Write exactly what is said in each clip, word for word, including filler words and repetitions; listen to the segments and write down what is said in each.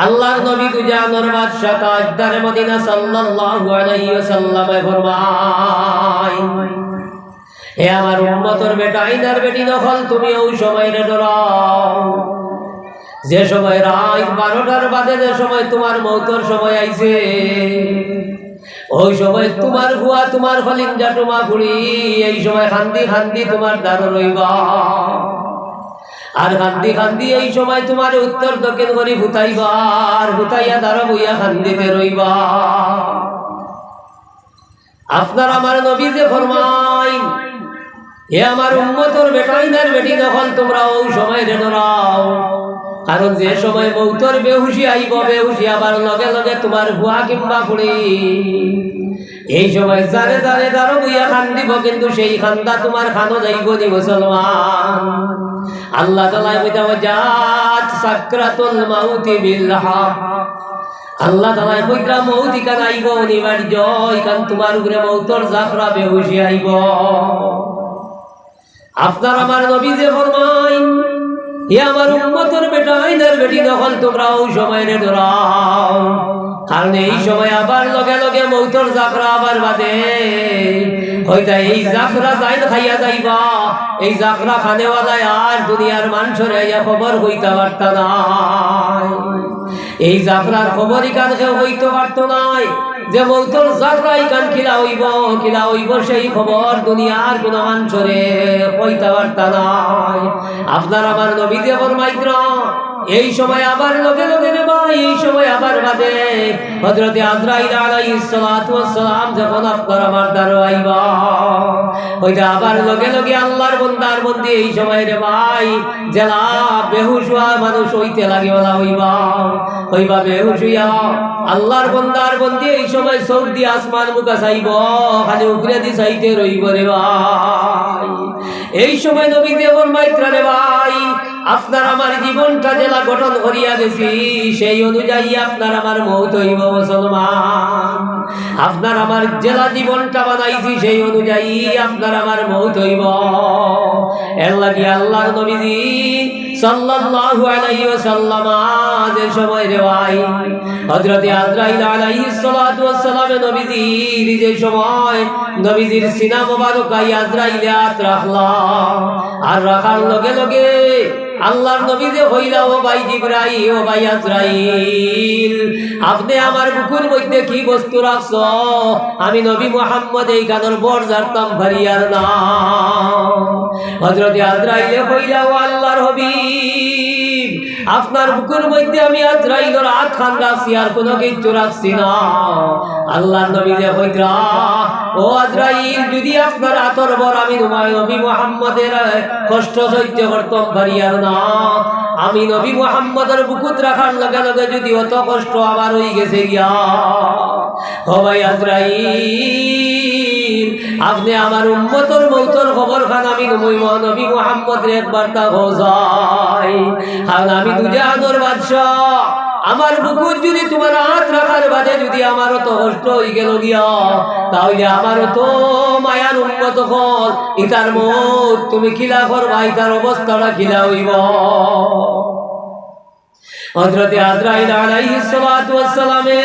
আল্লাহর নবী দুজাহানর বাদশা তাজদারে মদিনা সাল্লাল্লাহু আলাইহি ওয়াসাল্লামে ফরমাইন, হে আমার উম্মতর বেটাইন আর বেটিন অকল, তুমি অউ সময়রে ডরাও, যে সময় রাইত বারোটার বাদে যে সময় তুমার মউতর সময় আইছে, অউ সময় তুমার ফুয়া, তুমার কলিঞ্জা টুমা ফুড়ি, এই সময় কান্দি কান্দি তুমার দারো রইবা। আর কান্দি কান্দি এই সময় তুমারে উত্তর দক্ষিণ করি ফুতাইবা, আর ফুতাইয়া দারো বইয়া কান্দিতে রইবা। আপনার আমার নবী যে ফরমাইন, হে আমার উম্মতর বেটাইন আর বেটিন অকল, তুমরা অউ সময়রে ডরাও, কারণ যে সময় মউতর বেহুশি আইবো, বেহুশি আবার লগে লগে তুমার ফুয়া কিংবা ফুড়ি, এই সময় জারে জারে দারো বইয়া কান্দিবো, কিন্তু সেই কান্দা তুমার কানো যাইবো নি মুসলমান? আল্লাহ তাআলায় কইতা, "ওয়াজাআত সাকরাতুল মাউতি বিল হক।" আল্লাহ তাআলায় কইতরা, মউত ইখান আইবো অনিবার্য, ইখান তুমার উপরে মউতর জাফরা বেহুশি আইবো। আপনার আমার নবী যে ফরমাইন, হে আমার উম্মতর বেটাইন আর বেটিন অকল, তুমরা অউ সময়রে ডরাও, কারণ এই সময় আবার লগে লগে মউতর জাফরা আবার বাদে। কইতা এই জাফরা যাইন খাইয়া যাইবা, এই জাফরা খানেওয়ালায় আর দুনিয়ার মানষরে আইয়া খবর কইতা পারতা নায়। এই জাফরার খবর ইখান কেউ কইতো পারতো নায়, যে মউতর জাফরা ইখান কিলা অইবো, কিলা অইবো, সেই খবর দুনিয়ার কুনু মানষরে কইতা পারতা নায়। আপনার আমার নবী যে ফরমাইতরা, এই সময় আবার লগে লগে রে ভাই, এই সময় আবার বাদে হযরতে আজরাইল আলাইহিস সালাতু ওয়াস সালাম যখন আপনার আমার দারো আইবা, কইতা আবার লগে লগে আল্লাহর বন্দার বন্দি এই সময় রে ভাই, যেলা বেহুশ অওয়া মানুষ অইতে লাগে অলা অইবা। কইবা বেহুশ অইয়া আল্লাহর বন্দার বন্দি এই সময় চউখদি আসমান মুখা চাইবো, খালি উপরেদি চাইতে রইবো রে ভাই। এই সময় নবীজি ফরমাইতরা রে ভাই, আপনার আমার জীবনটা যেলা গঠন করিয়া গেছি, সেই অনুযায়ী আপনার আমার মউত অইবো মুসলমান। আপনার আমার যেলা জীবনটা বানাইছি, সেই অনুযায়ী আপনার আমার মউত অইবো। এর লাগি আল্লাহর নবীজি সাল্লাল্লাহু আলাইহি ওয়াসাল্লাম যে সময় রে ভাই, হযরতে আজরাইল আলাইহিস সালাতু ওয়াস সালামে নবীজির যে সময় নবীজির সিনা মোবারক আই আজরাইলে আত রাখলা, আর রাখার লগে লগে আল্লাহর নবীজি কইলা, "ও ভাই জিবরাইল, ও ভাই আজরাইল, আপনে আমার বুকুর মধ্যে কি বস্তু রাখছো? আমি নবী মুহাম্মদ এইখানর বর জারতাম পারিয়ার না।" হযরতে আজরাইলে কইলা, "ও আল্লাহর হাবিব, আপনার বুকুর মধ্যে আমি আজরাইলর আতখান রাখছি, আর কুনু কিচ্ছু রাখছি না।" আল্লাহর নবীজি কইতরা, "ও আজরাইল, যুদি আপনার আতর বর আমি তুমার নবী মুহাম্মদরে কষ্ট সইজ্য করতাম পারিয়ার না, আমি নবী মুহাম্মদর বুকুত রাখার লগে লগে যুদি অত কষ্ট আমার অইগেছে গিয়া, ও ভাই আজরাইল, আপনে আমার উম্মতর মউতর খবরখান আমি নবী মুহাম্মদরে একবারতা কওজাই, কারণ আমি দুজাহানর বাদশা, আমার বুকুত যুদি তুমার আত রাখার বাদে যুদি আমার অত কষ্ট অইগেলো গিয়া, তা অইলে আমার অত মায়ার উম্মত অকল, ইতার মউত তুমি কিলা করবা, ইতার অবস্থাটা কিলা অইবো?" হযরতে আজরাইল আলাইহিস সালাতু ওয়াস সালামে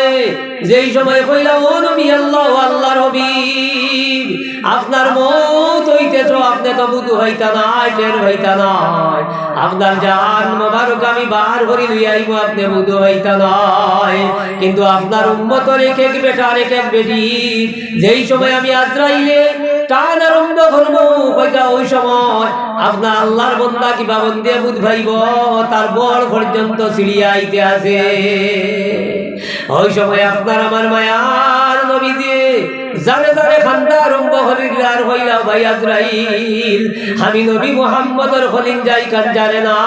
যেই সময় কইলা, "ও নবী আল্লাহ, ও আল্লাহর হাবিব, আপনার মউত অইতেছে, আপনে তো বুঝ পাইতা নায়, টের পাইতা নায়, আপনার জান মোবারক আমি বার করি লইয়া আইমু, আপনে বুঝ পাইতা নায়, কিন্তু আপনার উম্মতর এক এক বেটার এক এক বেটির যেই সময় আমি আজরাইলে টান আরম্ভ করমু, কইতা ওই সময় আপনার আল্লাহর বন্দা কিবা বন্দিয়ে বুঝ পাইবো, তার বর পর্যন্ত ছিড়িয়া আইতে আছে।" ওই সময় আপনার আমার মায়ার নবীজি জারে জারে কান্দা আরম্ভ করিলা, আর কইলা, "ভাই আজরাইল, আমি নবী মুহাম্মদর কলিজাইখান জারে না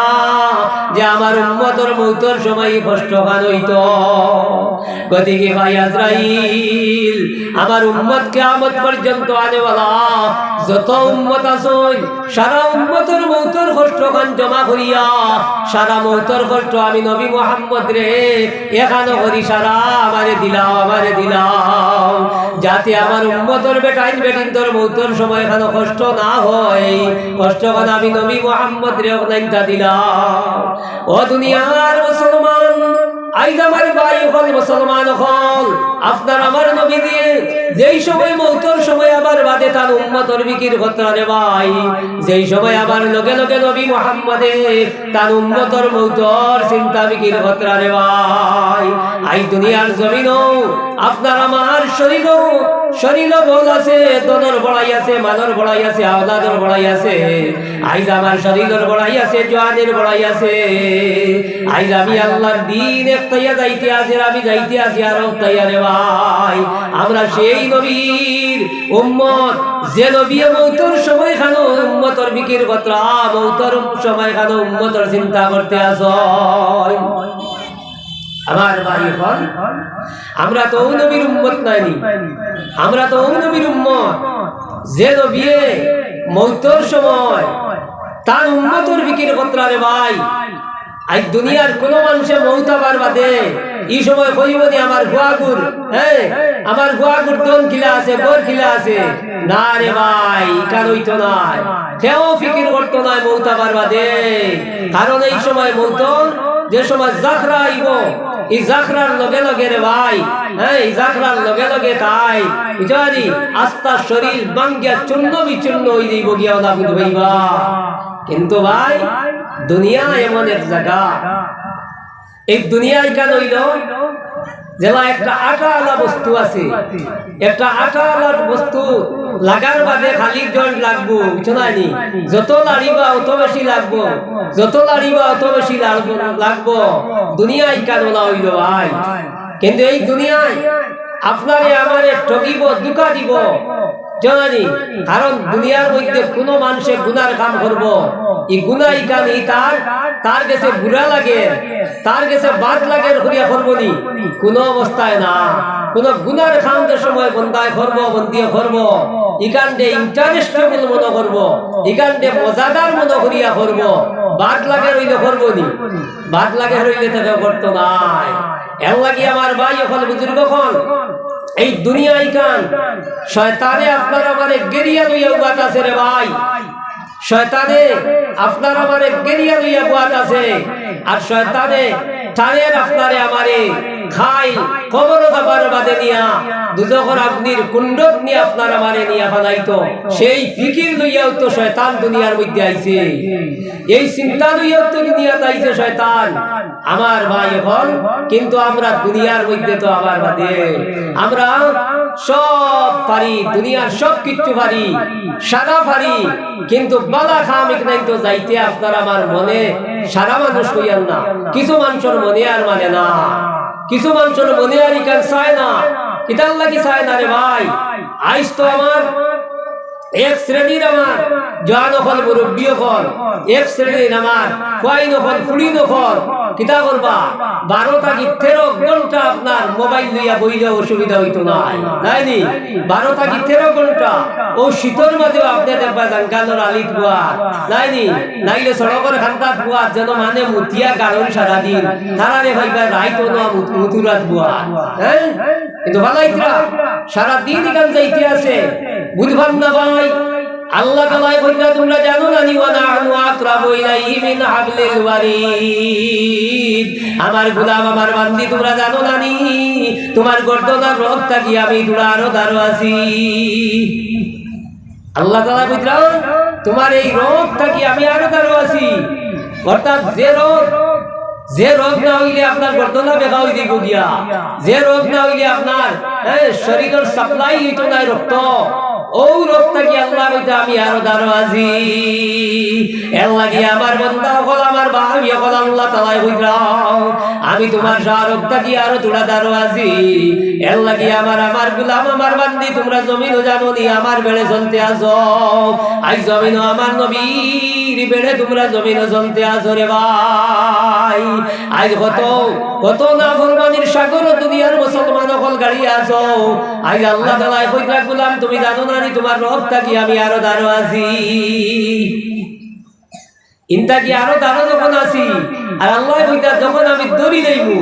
যে আমার উম্মতর মউতর সময় ই কষ্টখান অইতো।" গতিকে ভাই আজরাইল, আমার উম্মত কিয়ামত পর্যন্ত আনেওয়ালা যত উম্মত আছইন, সারা উম্মতর মউতর কষ্টখান জমা করিয়া, সারা মউতর কষ্ট আমি নবী মুহাম্মদরে এখানো করি সারা আমারে দিলাও, আমারে দিলাও, যাতে আমার উম্মতর বেটাইন বেটিন্তর মউতর সময় এখানো কষ্ট না হয়। কষ্টখান আমি নবী মুহাম্মদরে অখানতা দিলাও। ও দুনিয়ার মুসলমান, এই যে আমার ভাই অকল, মুসলমান অকল, আপনার আমার নবীজি যেই সময় মৌতর সময় আবার বাদে তান উম্মতর ফিকির করতরা রে ভাই, যেই সময় আবার লগে লগে নবী মুহাম্মদে তান উম্মতর মৌতর চিন্তা ফিকির করতরা রে ভাই। আইজ দুনিয়ার জমিনো আপনার আমার শরীরো, শরীরো বল আছে, ধনর বড়াই আছে, মালর বড়াই আছে, আওলাদর বড়াই আছে। আইজ আমার শরীরর বড়াই আছে, জোয়ানির বড়াই আছে। আইজ আমি আল্লাহর দিন একটাইয়া যাইতে আছে, আমি যাইতে আছি আরো একটাইয়া রে ভাই। আমরা সেই নবীর উম্মত, যে নবীয়ে মৌতর সময় খানো উম্মতর ফিকির করতরা, মৌতর সময় খানো উম্মতর চিন্তা করতে আছইন। আমার ভাই অকল, আমরা তো অউ নবীর উম্মত নায়নি, আমরা তো অউ নবীর উম্মত, যে নবীয়ে মৌতর সময় তান উম্মতর ফিকির করতরা রে ভাই। আইজ দুনিয়ার কুনু মানষে মৌত অবার বাদে ই সময় কইবো নি, "আমার ফুয়াগুর, হ্যাঁ, আমার ফুয়াগুর ধন কিলা আছে, ঘর কিলা আছে?" না রে ভাই, ইখান অইতো নায়। কেউ ফিকির করতো নায় মৌত অবার বাদে। কারণ এই সময় মৌতর যে সময় জাখরা আইবো, ই জাখরার লগে লগে রে ভাই, হ্যাঁ, ই জাখরার লগে লগে তাই, বুঝছো নি? আস্তা শরীর ভাঙ্গিয়া চূর্ণ বিচূর্ণ অই যাইবো গিয়া, অলা বুঝ পাইবা। কিন্তু ভাই, দুনিয়া এমন এক জাগা, এই দুনিয়া ইখান অইলো যেলা একটা আটাআলা বস্তু আছে, একটা আটাআলা বস্তু লাগার বাদে খালি joint লাগবো, বুঝছো না নি? যত লাড়িবা অত বেশি লাগবো, যত লাড়িবা অত বেশি লাড়বো, লাগবো। দুনিয়া ইখান অলা অইলো ভাই। কিন্তু এই দুনিয়ায় আপনারে আমারে ঠগিবো, ধুকা দিবো, জানো নি? কারণ দুনিয়ার মধ্যে কুনু মানষে গুনার কাম করবো, ই গুনা ইখান ই তার, তার গেছে বুরা লাগে, তার গেছে বাদ লাগের করিয়া করবো নি? কুনু অবস্থায় না। কুনু গুনার কাম যে সময় বন্দায় করবো, বন্দিয়ে করবো, ইখানরে interestable মনো করবো, ইখানরে মজাদার মনো করিয়া করবো, বাদ লাগের অইলে করবো নি? বাদ লাগের অইলে তো কেউ করতো নায়। এর লাগি আমার ভাই অকল, বুজুর্গ অকল, এই দুনিয়া ইখান শয়তানে আপনার আমারে গেরিয়া লইয়া উবাত আছে রে ভাই। শয়তানে আপনার আমারে গেরিয়া লইয়া উবাত আছে। আর শয়তানে টানের আপনারে আমারে খাইল কবরো যাবার বাদে নিয়া দুজখর আগুনির কুণ্ডত নিয়া আপনার আমারে নিয়া ফালাইতো। সেই ফিকির লইয়াউ তো শয়তান দুনিয়ার মধ্যে আইছে। এই চিন্তা লইয়াউ তো দুনিয়াত আইছে শয়তান। আমার ভাই অকল, কিন্তু আমরা দুনিয়ার মধ্যে তো আবার বাদে। আমরা সব পারি, দুনিয়ার সব কিচ্ছু পারি, সারা পারি, কিন্তু বালা কাম ইখান তো যাইতে আপনার আমার মনে সারা মানুষ কইয়ার না, কিছু মানষর মনে আর মানে না, কিছু মানষর মনে আর ইখান চায় না। কিতার লাগি চায় না রে ভাই? আইজ তো আমার এক শ্রেণীর আমার জোয়ান অকল, মুরব্বি অকল, এক শ্রেণীর আমার ফুয়াইন অকল, ফুড়িন অকল, কিতা করবা? বারো থাকি তেরো ঘন্টা আপনার mobile লইয়া বইলে অসুবিধা অইতো নায়, নায় নি? বারো থাকি তেরো ঘন্টা অউ শীতর মাঝেও আপনে দেখবা জাঙ্গালর আলিত বওয়াত, নায় নি? নাইলে সড়কর কান্দাত বওয়াত, যেন মানে মুতিয়া গাড়ন সারাদিন, তারারে পাইবা রাইত অনো মুত-, মুতুরাত বওয়াত, হ্যাঁ? কিন্তু ফালাইতরা সারাদিন ইখান যাইতে আছে, বুঝবার না ভাই। আল্লাহ তাআলায় কইরা, "তোমরা জানো না নি, ওয়া নাহনু আকরাবু ইলাইহি মিন হাবলিল ওয়ারিদ।" আমার গোলাম, আমার বান্দি, তোমরা জানো না নি, তোমার গর্দনার রগ থাকি আমি তোমরা আরো দারো আছি। আল্লাহ তাআলায় কইরা, "তোমার এই রগ থাকি আমি আরো দারো আছি।" অর্থাৎ যে রগ যে রগ না অইলে আপনার গর্দনা বেকা অই যাইবো গিয়া, যে রগ না অইলে আপনার, হ্যাঁ, শরীরর supply অইতো নায় রক্ত, অউ রগ থাকি আল্লায় কইরা আমি আরো দারো আছি। এর লাগি আমার বান্দা অকল, আমার ভাই অকল, আল্লাহ তাআলায় কইরা, আমি তোমার শাহ রগ থাকি আরো তোমরা দারো আছি। এর লাগি আমার, আমার গোলাম, আমার বান্দি, তোমরা জমিনো জানো নি, আমার বেড়ে চলতে আছো। আইজ জমিনো আমার নবীর বেড়ে তোমরা জমিনো চলতে আছো রে ভাই। আইজ কত, কত নাফরমানির সাগরো দুনিয়ার মুসলমান অকল গাড়ি আছো। আইজ আল্লাহ তাআলায় কইরা, গোলাম, তুমি জানো না নি, তোমার রগ থাকি আমি আরো দারো আছি। ইন থাকি আরো দারো যখন আছি, আর আল্লায় কইরা যখন আমি ধরি লইমু,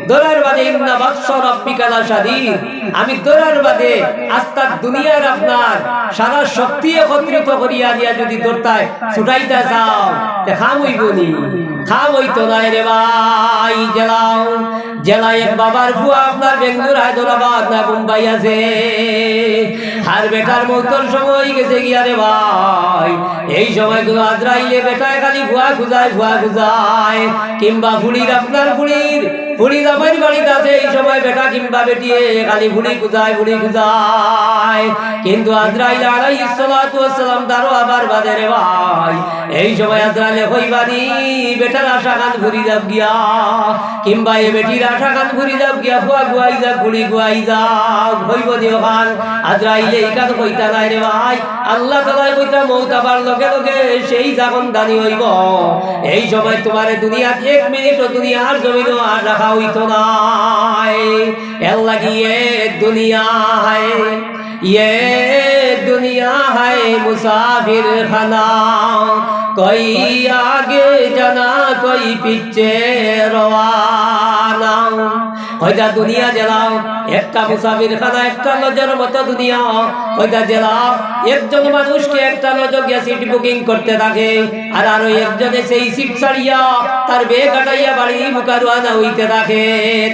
ধরার বাদে ইন্না বাতশা রাব্বিকা লাশাদীদ, আমি ধরার বাদে আস্তা দুনিয়ার আপনার সারা শক্তি একত্রিত করিয়া দিয়া যদি ধরতায় ছুটাইতা চাও, তে কাম অইবো নি? কাম অইতো নায় রে ভাই। যেলা, যেলা এক বাবার ফুয়া আপনার বেঙ্গালুর, হায়দরাবাদ না বোম্বাই আছে, আর বেটার মউতর সময় অইগেছে গিয়া রে ভাই। এই সময় কুনু আজরাইলে বেটায় খালি ফুয়া খুজায়, ফুয়া খুজায়, কিংবা ফুড়ির, আপনার ফুড়ির, ফুড়ি জামাইর বাড়িত আছে, এই সময় বেটা কিংবা বেটিয়ে খালি ফুড়ি খুজায়, ফুড়ি খুজায়। কিন্তু আজরাইল আলাইহিস সালাতু ওয়াস সালাম তারও আবার বাদে রে ভাই, এই সময় আজরাইলে কইবা নি, বেটার আশাখান ফুরি যাউক গিয়া, কিংবা এ বেটির আশাখান ফুরি যাউক গিয়া, ফুয়া গু আই যাউক, ফুড়ি গু আই যাউক, কইবো নি অখান? আজরাইলে ইখান কইতা নায় রে ভাই। আল্লাহ তাআলায় কইতা, মউত আবার লগে লগে সেই জাগন দানি অইবো। এই সময় তুমারে দুনিয়াত এক মিনিটও দুনিয়ার জমিনো আর রাখা অইতো নায়। এর লাগি এ দুনিয়া হায়, এ দুনিয়া হায় মুসাফির খানা, কই আগে জানা কই পিছে রওয়ানা। কইতা দুনিয়া যেলা একটা মুসাফির খানা, একটা লজর মতো দুনিয়া। কইতা যেলা একজন মানুষকে একটা লজো গিয়া সিট বুকিং করতে থাকে, আর আরো একজনে সেই সিট ছাড়িয়া তার ব্যাগ আটাইয়া বাড়ি মুখা রওয়ানা অইতে থাকে,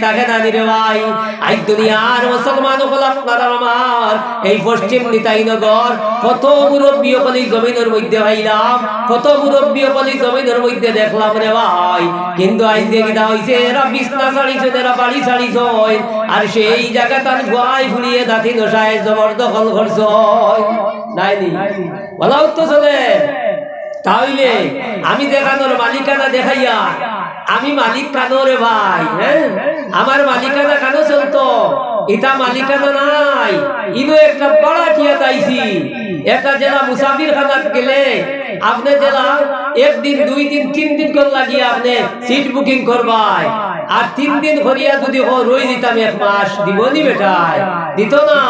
থাকে না নি রে ভাই? আইজ দুনিয়ার মুসলমান অকল, আপনার আর আমার এই পশ্চিম নিতাইনগর কত মুরব্বি অকল ই জমিনর মধ্যে পাইলাম, কত মুরব্বি অকল ই জমিনর মধ্যে দেখলাম রে ভাই। কিন্তু আইজকে কিতা অইছে, এরা বিছনা ছাড়িছইন, এরা বাড়ি ছাড়িছইন, আর সেই জাগাত তান ফুয়ায় ফুড়িয়ে দাতি নশায় জবরদখল করছইন। নায় নি? অলাউ তো চলে। তা অইলে আমি যেখানোর মালিকানা দেখাইয়া, আমি মালিক কানো রে ভাই, হ্যাঁ? আমার মালিকানা কানো চলতো? ইতা মালিকানা নায়, ইনো একটা ভাড়াটিয়াত আইছি। একটা যেলা মুসাফির খানাত গেলে, আপনে যেলা একদিন, দুই দিন, তিন দিন কর লাগিয়া আপনে সিট বুকিং করবায়, আর তিন দিন করিয়া যুদি কও রই দিতাম এক মাস, দিবো নি বেটায়? দিতো না।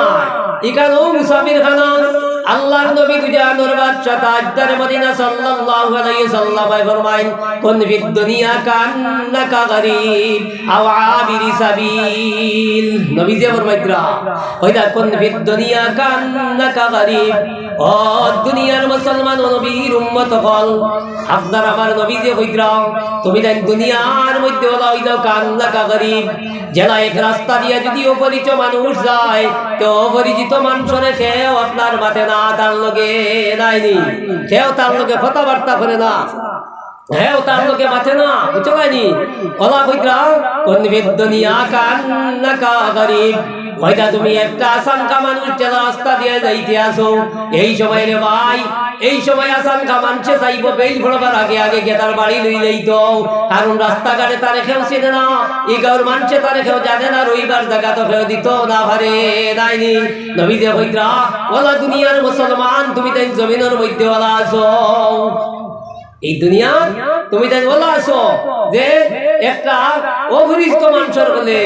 ইখানও মুসাফির খানা। আল্লাহর নবী দুজাহানর বাদশা তাজদারে মদিনা সাল্লাল্লাহু আলাইহি ওয়াসাল্লামে ফরমাইন, "কুন ফিদ দুনিয়া কান্নাকা গরিব আও আবিরি সাবিল।" নবীজিয়ে ফরমাইতরা, কইতা, "কুন ফিদ দুনিয়া কান্নাকা গরিব।" ও দুনিয়ার মুসলমান, ও নবীর উম্মত অকল, আপনার আমার নবীজিয়ে কইতরা, তুমি তাইন দুনিয়ার মধ্যে অলা অই যাও, কান্নাকা গরিব। যেলা এক রাস্তা দিয়া যুদি অপরিচিত মানুষ যায়, তে অপরিচিত মানষরে কেউ আপনার মাতে না, তার লগে নায় নি, কেউ তার লগে কথাবার্তা করে না, কেউ তার লগে মাতে না, বুঝছো নায় নি? অলা কইতরা, "কুন ফিদ দুনিয়া কান্নাকা গরিব।" কইতা তুমি একটা আছানখা মানুষ যেলা রাস্তা দিয়া যাইতে আছো, এই সময় রে ভাই, এই সময় আছানখা মানষে চাইবো বেইল পড়বার আগে আগে গিয়া তার বাড়ি লই যাইতো, কারণ রাস্তাঘাটে তারে কেউ চিনে না, ই গাউর মানষে তারে কেউ জানে না, রইবার জাগা তো কেউ দিতো না পারে, নায় নি? নবীজিয়ে কইতরা, "অলা দুনিয়ার মুসলমান, তুমি তাইন জমিনর মধ্যে অলা আছো।" এই দুনিয়াত তুমি তাইন অলা আছো যে একটা অপরিচিত মানষর গেলে,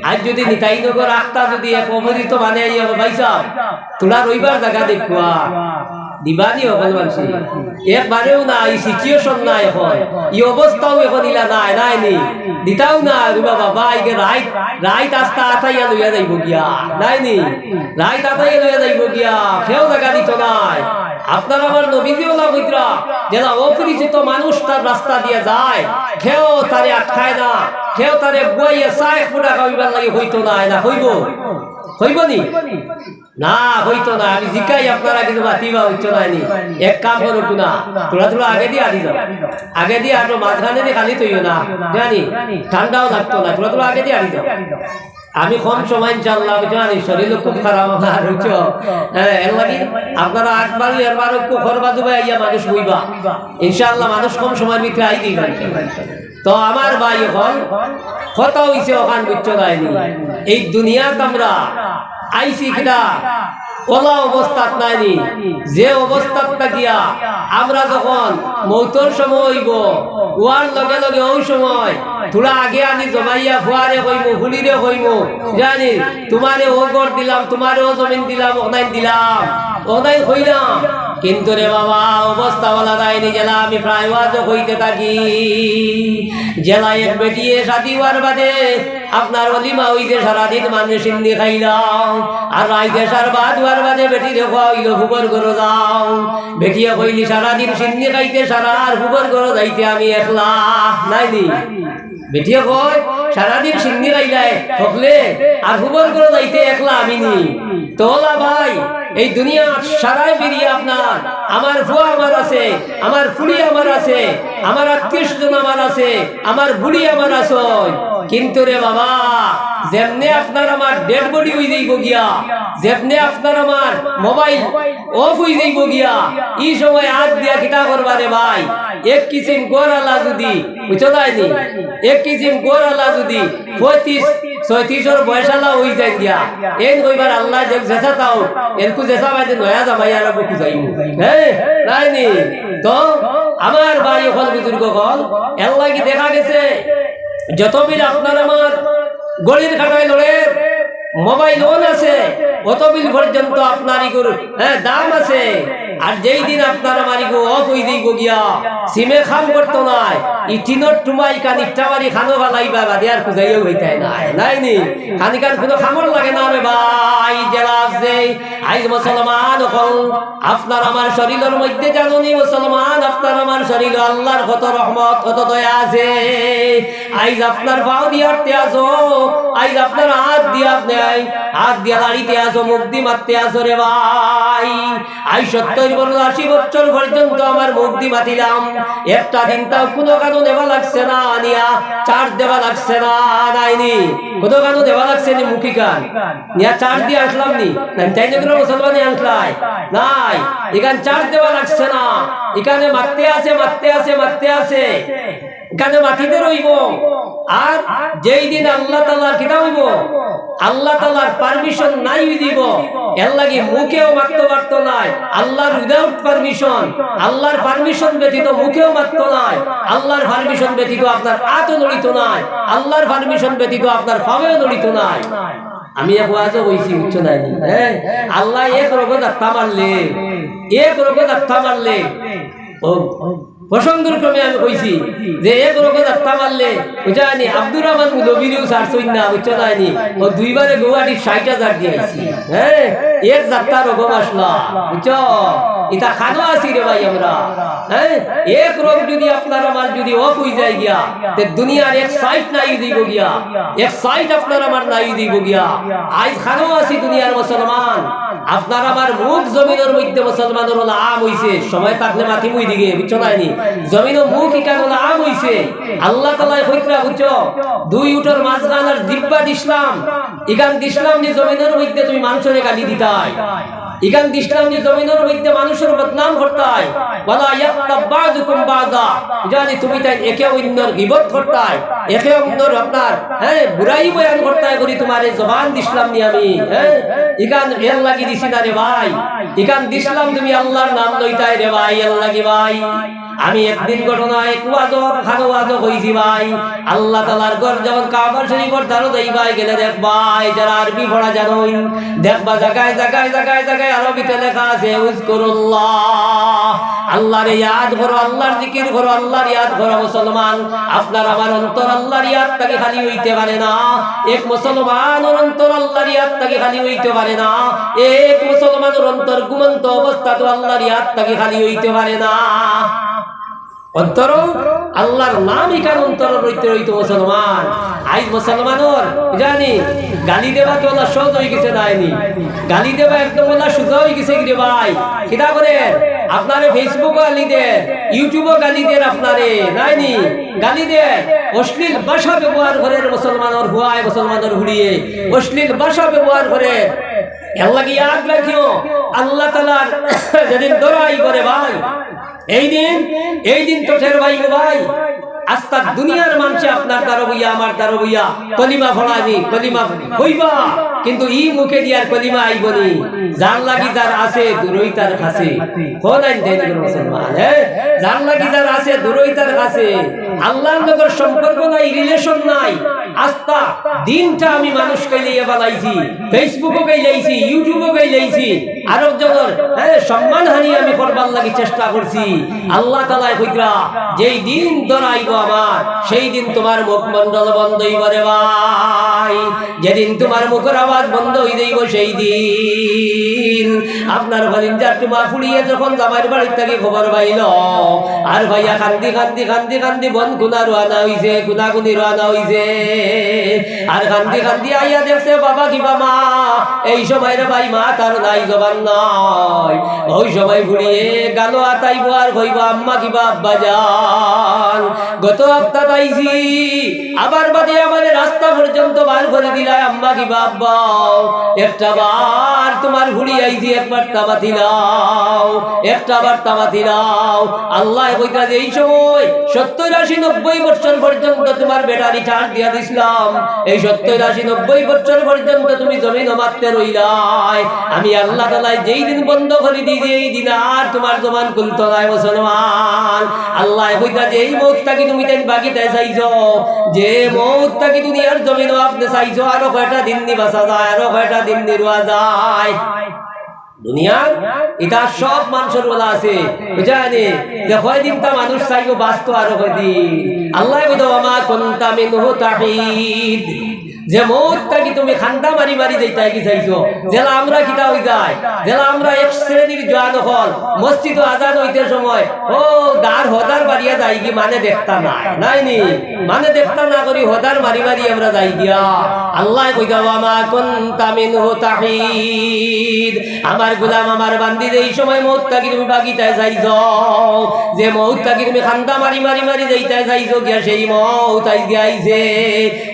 আইজ যুদি নিতাইনগর আখতা যুদি এক অপরিচিত মানে আইয়া কয়, "ভাইসাব, থুড়া রইবার জাগা দেখুয়া।" দিবা নি অকল মানষে? একবারেও না, ই situation নাই অখন, ই অবস্থাও অখন ইলা নাই, নায় নি? দিতাও না, রে বাবা, ভাই, ইগে রাইত, রাইত আস্তা আতাইয়া লইয়া যাইবো গিয়া, নায় নি? রাইত আতাইয়া লইয়া যাইবো গিয়া, কেউ জাগা দিতো নায়। আপনার আমার নবীজিয়ে অলা কইতরা, যেলা অপরিচিত মানুষ তার রাস্তা দিয়া যায়, কেউ তারে আটকায় না, কেউ তারে গুয়াইয়া চা এক ফুটা খাওয়াইবার লাগি কইতো নায়, না কইবো? কইবো নি? না, কইতো না। আমি জিকাই আপনারা কিছু মাতিবা, বুঝছো নায় নি? এক কাম করো না, থুড়া থুড়া আগেদি আটি যাও, আগেদি আটো, মাঝখানেদি খালি থইও না, জানি ঠান্ডাও লাগতো না, থুড়া থুড়া আগেদি আটি যাও। আমি কম সময় ইনশাআল্লাহ, বুঝছো নি, শরীরও খুব খারাপ আমার, বুঝছো? হ্যাঁ, এর লাগি আপনারা আটবারও, এরবারও একটু খরবা জুবাই আইয়া মানুষ বইবা। ইনশাআল্লাহ মানুষ কম সময়র ভিতরে আই দিবা। তো আমার ভাই, অখন কথা অইছে অখান, বুঝছো নায় নি? এই দুনিয়াত আমরা আইছি কিতা অলা অবস্থাত নায় নি, যে অবস্থাত থাকিয়া আমরা যখন মউতর সময় অইবো, অওয়ার লগে লগে অউ সময় থুড়া আগে আনি জমাইয়া ফুয়ারে কইমু, ফুড়িরে কইমু, জানি, তুমারে অউ ঘর দিলাম, তুমারে অউ জমিন দিলাম, অনাইন দিলাম, অনাইন কইলাম, কিন্তু রে বাবা, অবস্থা বালা নায়নি। যেলা আমি প্রায় ওয়াজো কইতে থাকি, যেলা এক বেটিয়ে শাদি অওয়ার বাদে আপনার অলিমা অইছে, সারাদিন মানুষ সিন্নি খাইলাম, আর রাইতে সার ভাত অওয়ার বাদে বেটিরে কওয়া অইলো, "ফুবর ঘরো যাও।" বেটিয়ে কইলি, "সারাদিন সিন্নি খাইতে সারা, আর ফুবর ঘরো যাইতে আমি একলা।" নায়নি? বেটিয়ে কয়, "সারাদিন সিন্নি খাইলায় হকলে, আর ফুবর ঘরো যাইতে একলা আমি নি।" তো অলা ভাই, এই দুনিয়ার সারায় বেরিয়ে আপনার, আমার ফুয়া আমার আছে, আমার ফুড়ি আমার আছে, আমার আত্মীয় স্বজন আমার আছে, আমার বুড়ি আমার আছে। কিন্তু রে বাবা, যেমনে আপনার আমার ডেড বডি অই যাইবো গিয়া, যেমনে আপনার আমার মোবাইল অফ অই যাইবো গিয়া, ই সময় আত দিয়া কিতা করবা রে ভাই? এক কিসিম ঘরআলা যুদি, বুঝছো নায়নি? এক কিসিম ঘরআলা যুদি পঁয়ত্রিশ, ছয়ত্রিশর বয়সআলা অই যায় গিয়া, এইন কইবার আল্লায় যে যেছা তাও, এরকু যেছা বাদে নয়া জামাই আর খুজাইমু। হ্যাঁ, নায়নি? তো আমার ভাই অকল, বুজুর্গ অকল, এরলাগি দেখা গেছে যত বিল আপনার আমার ঘড়ির কাটায় লড়ের, মোবাইল অন আছে, অত বিল পর্যন্ত আপনার ইগুর, হ্যাঁ, দাম আছে। আর যেই দিন আপনার আমার ইগু অফ অই যাইবো গিয়া, সিমে কাম করতো নায়, ই টিনর টুমা ইখান ইট্টা মারি কানো ফালাইবা, বাদে আর খুজাইয়াও পাইতায় নায়, নায়নি? কানিখান কুনু কামর লাগে না রে ভাই। যেলা আছে, আইজ মুসলমান অকল, আপনার আমার শরীলর মধ্যে জানোনি মুসলমান, আপনার আমার শরীলো আল্লার কত রহমত, কত দয়া আছে। আইজ আপনার পাও দি আটতে আছো, আইজ আপনার আত দি আপনে, আত দিয়া লাড়িতে আছো, মুখ দি মাততে আছো রে ভাই। আইজ সত্তইর বছর, আশি বছর পর্যন্ত আমার মুখ দি মাতিলাম, একটা দিন তাও কুনু কানো নেওয়া লাগছে না, নিয়া চার্জ দেওয়া লাগছে না, নায়নি? কুনু কানো দেওয়া লাগছে নি মুখ ইখান? নিয়া চার্জ দিয়া আনলাম নি? না, তাইন অগুরে মুসলমানে আনলায়? নায়। ইখান চার্জ দেওয়া লাগছে না। ইখানে মাততে আছে, মাততে আছে, মাততে আছে। ইখানে মাতিতে রইবো। আর যেই দিন আল্লাহ তাআলার কিতা অইবো? আল্লাহ তাআলার পারমিশন নাই অই যাইবো। এরলাগি মুখেও মাততো পারতো নায়। আল্লার without permission, আল্লার পারমিশন ব্যতীত মুখেও মাততো নায়। আল্লার পারমিশন ব্যতীত আপনার আতও লড়িতো নায়। আল্লার পারমিশন ব্যতীত আপনার পাওও লড়িতো নায়। আমি এক ওয়াজো কইছি, বুঝছো নায়নি? হ্যাঁ, আল্লায় এক রোগো ধাক্কা মারলে, এক রোগো ধাক্কা মারলে, ও প্রসঙ্গর ক্রমে আমি কইছি যে এক রোগো ধাক্কা মারলে, বুঝছো নায়নি, আব্দুর রহমান মৌলভীরেও ছাড়ছইন না, বুঝছো নায়নি? ও দুইবারে গৌহাটিত ষাইট হাজার দিয়া আইছি। হ্যাঁ, এক ধাক্কা রোগো মারলা, বুঝছো? ইতা কানো আছি রে ভাই আমরা। হ্যাঁ, এক রোগ যুদি আপনার আমার যুদি অফ অই যায় গিয়া, তে দুনিয়ার এক সাইড নাই অই যাইবো গিয়া, এক সাইড আপনার আমার নাই অই যাইবো গিয়া। আইজ কানো আছি দুনিয়ার মুসলমান, আপনার আমার মুখ জমিনর মধ্যে মুসলমানর অলা আম অইছে, সময় থাকলে মাতিমু ইদিকে, বুঝছো নায়নি? জমিনো মুখ ইখান অলা আম অইছে। আল্লাহ তাআলায় কইতরা, বুঝছো, দুই উটর মাঝখান আর জিব্বা দিছলাম, ইখান দিছলাম নি জমিনর মধ্যে তুমি মানষরে গালি দিতায়। ইখান দিছলাম নি জমিনর মধ্যে মানুষর বদনাম করতায়। ওয়ালা ইয়াগতাব বাযুকুম বাযা। জানি তুমি তাইন একে অইন্যর গিবত করতায়, একে অইন্যর আপনার, হ্যাঁ, বুরাই বয়ান করতায় করি তুমারে জবান দিছলাম নি আমি, হ্যাঁ? ইখান এরলাগি দিছি না রে ভাই। ইখান দিছলাম তুমি আল্লার নাম লইতায় রে ভাই, এরলাগি ভাই। আমি একদিন ঘটনা এক ওয়াজো, কানো ওয়াজো কইছি ভাই, আল্লাহ তাআলার ঘর যখন কাবা শরীফর দ্বারো যাইবায় গেলে দেখবায়, যারা আরবি পড়া জানইন, দেখবা জাগায় জাগায় জাগায় জাগায় আরবিতে লেখা আছে, "উযকুরুল্লাহ।" আল্লারে ইয়াদ করো, আল্লার জিকির করো, আল্লার ইয়াদ করো। মুসলমান, আপনার আমার অন্তর আল্লার ইয়াদ থাকি খালি অইতে পারে না। এক মুসলমানর অন্তর আল্লার ইয়াদ থাকি খালি অইতে পারে না। এক মুসলমানর অন্তর ঘুমন্ত অবস্থাত আল্লার ইয়াদ থাকি খালি অইতে পারে না। অন্তর আল্লার নাম ইখান অন্তরো রইতে রইতে মুসলমান। আইজ মুসলমানর জানি গালি দেওয়া তো অলা সহজ অই গেছে, নায়নি? গালি দেওয়া একদম অলা সুজা অই গেছে গি রে ভাই? কিতা করের? আপনারে Facebook-ও গালি দের, YouTube-ও গালি দের আপনারে, নায়নি? গালি দের, অশ্লীল ভাষা ব্যবহার করের মুসলমানর ফুয়ায়, মুসলমানর ফুড়িয়ে অশ্লীল ভাষা ব্যবহার করের। এরলাগি ইয়াদ রাখিও, আল্লাহ তাআলার যেদিন ধরা অইবো রে ভাই, এই দিন, এই দিন তো টের পাইবো ভাই। আস্তা দুনিয়ার মানষে আপনার দ্বারো বইয়া, আমার দ্বারো বইয়া কলিমা পড়ানি, কলিমা কইবা, কিন্তু ই মুখে দিয়ার কলিমা আইবো নি। যার লাগি যার আছে, দূরই তার কাছে। কোন আইন দেন গো মুসলমান, হ্যাঁ? যার লাগি যার আছে, দূরই তার কাছে। আল্লার লগর সম্পর্ক নাই, relation নাই। আস্তা দিনটা আমি মানুষ কইলাইয়া বানাইছি, Facebook-ও কইলাইছি, YouTube-ও কইলাইছি, আরক জনর, হ্যাঁ, সম্মানহানি আমি করবার লাগি চেষ্টা করছি। আল্লাহ তাআলায় কইতরা, "যেই দিন ধরাইবো আমার, সেই দিন তুমার মুখমণ্ডল বন্ধ অইবো রে ভাই। যেদিন তুমার মুখর আওয়াজ বন্ধ অই যাইবো, সেই দিন আপনার কলিজার টুমা ফুড়িয়ে যখন জামাইর বাড়ির থাকি খবর পাইলো, আর ভাইয়া কান্দি কান্দি কান্দি কান্দি বন কুনা রওয়ানা অইছে, কুনাকুনি রওয়ানা অইছে।" আর কান্দি কান্দি আইয়া দেখছে, বাবা কিবা মা, এই সময় রে ভাই, মাত আর নাই, জবান নাই। ওই সময় ফুড়িয়ে গালো আতাইবো আর কইবো, "আম্মা কিবা আব্বাজান, গত হাপ্তাত আইছি, আবার বাদে আমারে রাস্তা পর্যন্ত বার করি দিলায়, আম্মা কিবা আব্বা, একটা বার তুমার ফুড়ি আইছি, একবার তা মাতি লাও, একটা বার তা মাতি লাও।" আল্লায় কইতরা যে এই সময় সত্তর, আশি, নব্বই বছর পর্যন্ত তুমার battery charge দিয়া দিছলাম, এই সত্তর, আশি, নব্বই বছর পর্যন্ত তুমি জমিনো মাততে রইলায়। আমি আল্লাহ তাআলায় যেই দিন বন্ধ করি দিছি, এই দিন আর তুমার জবান খুলতো নায় মুসলমান। আল্লায় কইতরা যে এই মউত থাকি তুমি তাইন বাগিতায় চাইছো, যে মউত থাকি দুনিয়ার জমিনো আপনে চাইছো, আরো কয়টা দিন নি বাঁচা যায়, আরো কয়টা দিন নি রওয়া যায়। দুনিয়ার ইতা সব মানষর বেলা আছে, বুঝছনি? যে কয়দিন তা মানুষ চাইবো বাঁচতো আরো কয়দিন। আল্লায় কইতরা, "ওয়া মা কুনতা মিনহু তাহিদ।" যে মউত থাকি তুমি কান্দা মারি মারি যাইতায় গি চাইছো, যেলা আমরা কিতা অই যায়, যেলা আমরা এক শ্রেণীর জোয়ান অকল মসজিদো আজান অইতে সময়, ও, দার হদার বাড়িয়া যাইগি, মানে দেখতা নায়, নায় নি? মানে দেখতা না করি হদার মারি মারি আমরা যাইগিয়া। আল্লায় কইতরা, "ওয়া মা কুনতা মিনহু তাহিদ।" আমার গোলাম, আমার বান্দি, যেই সময় মউত থাকি তুমি বাগিতায় চাইছো, যে মউত থাকি তুমি কান্দা মারি মারি মারি যাইতায় চাইছো গিয়া, সেই মউত আইজ গিয়া আইছে।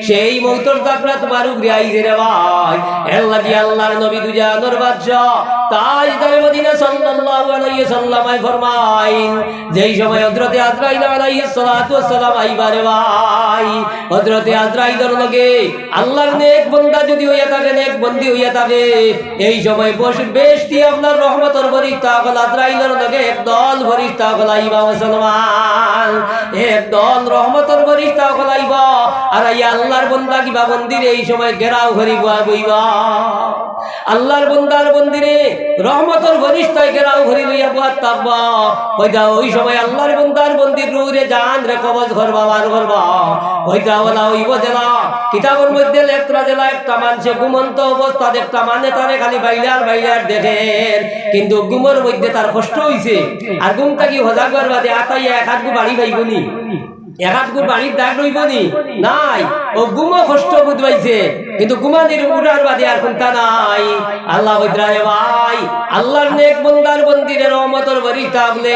সেই মউতর যাত্রা তুমার উপরে আইছে রে ভাই। এর লাগি আল্লাহর নবী দুজাহানর বাদশা তাজদারে মদিনা সাল্লাল্লাহু আলাইহি ওয়াসাল্লামে ফরমাইন, যেই সময় হযরতে আজরাইল আলাইহিস সালাতু ওয়াস সালাম আইবা রে ভাই, হযরতে আজরাইলর লগে আল্লাহর নেক বন্দা যদি অইয়া থাকে, নেক বন্দি অইয়া থাকে, এই সময় বস-, বেহেশতি আপনার রহমতর ফিরিস্তা অকল আজরাইলর লগে একদল ফিরিস্তা অকল আইবা মুসলমান, একদল রহমতর ফিরিস্তা অকল আইবা। আর আইয়া আল্লাহর বন্দা কিবা বন্দিরে এই সময় ঘেরাও করি বওয়া বইবা। আল্লাহর বন্দার বন্দিরে রহমতর ফিরিস্তায় ঘেরাও করি লইয়া বওয়া থাকবা। কইতা ওই সময় আল্লাহর বন্দার বন্দির রুহরে জানরে কবজ করবা, বার করবা। কইতা ওলা অইবো যেলা, কিতাবর মধ্যে লেখরা যেলা একটা মানষে ঘুমন্ত অবস্থাত একটা মানে তারে খালি বাইলার বাইলার দেখের, কিন্তু ঘুমর মধ্যে তার কষ্ট অইছে। আর ঘুম থাকি হজাগ অওয়ার বাদে আতাইয়া এক আধগু বাড়ি পাইবো নি? এক আধগুর বাড়ির দাগ রইবো নি? নাই। ও ঘুমো কষ্ট বুঝ পাইছে, কিন্তু ঘুমানির উঠার বাদে আর কুন্তা নাই। আল্লায় কইতরা রে ভাই, আল্লাহর নেক বন্দার বন্দিরে রহমতর ফিরিস্তা আপনে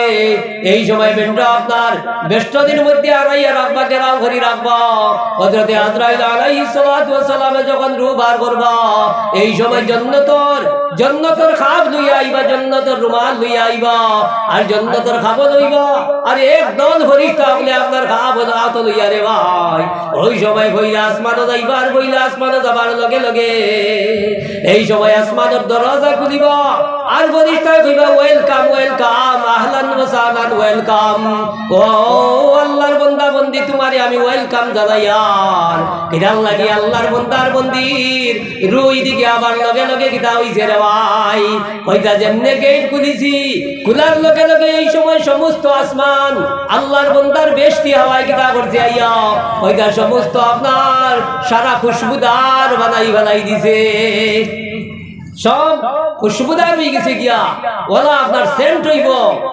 এই সময় বেন্ডা আপনার বেষ্টনীর মধ্যে আড়াইয়া রাখবা, ঘেরাও করি রাখবা। হযরতে আজরাইল আলাইহিস সালাতু ওয়াস সালামে যখন রুহ বার করবা, এই সময় জন্নতর জন্নতর খাব লইয়া আইবা, জন্নতর রুমাল লইয়া আইবা, আর জন্নতর খাবো লইবা, আর একদল ফিরিস্তা আপনে আপনার খাবো আতো লইয়া রে ভাই। ওই সময় পয়লা আসমানো যাইবা, আর পয়লা আসমানো যাবার লগে লগে এই সময় আসমানর দরজা খুলিবা, আর ফিরিস্তায় কইবা, "Welcome, welcome, আহলান ওয়া সাহলান, welcome।" ও আল্লাহর বন্দা বন্দি, তুমারে আমি welcome জানাইয়ার। কিতার লাগি আল্লাহর বন্দার বন্দির রুহ ইদিকে আবার লগে লগে কিতা অইছে রে ভাই? কইতা যেমনে গেইট খুলিছি, খুলার লগে লগে এই সময় সমস্ত আসমান আল্লাহর বন্দার বেহেশতি হাওয়ায় কিতা করছে আইয়া, কইতা সমস্ত আপনার সারা খুশবুদার বানাই বানাই দিছে, সব খুশবুদার অইগেছে গিয়া, ওলা আপনার সেন্ট অইবো।